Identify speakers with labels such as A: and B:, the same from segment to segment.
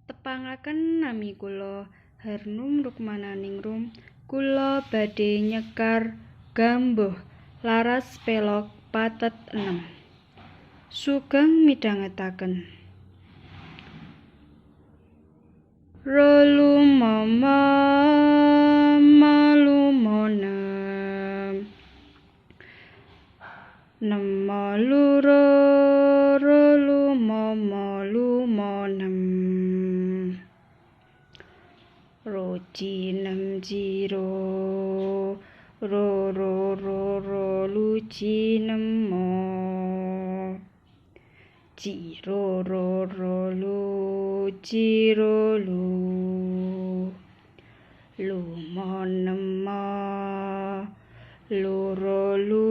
A: Tepangaken nami kula Hernum Rukmananingrum, kula badhe nyekar gambuh laras pelog patet 6. Sugeng midhangetaken. Rolu mama malu nem nem loro rolu mama lima nem roji nem jiro ro ro ro ro luji nemo jiro ro ro lu jiro lu lumo nemo loro lu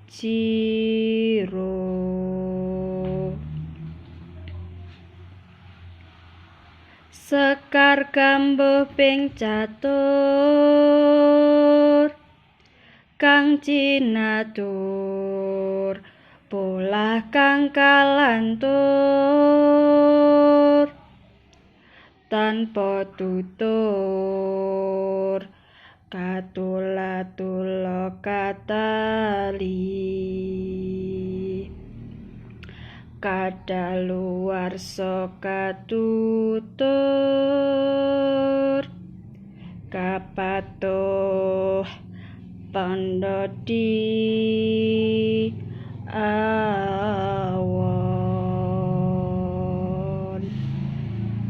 A: jiro. Sekar gambuh ping catur kang cinatur polah kang kalantur tanpa tutur katula-tula katali kadaluwarsa katutur kapatuh pandha diatur.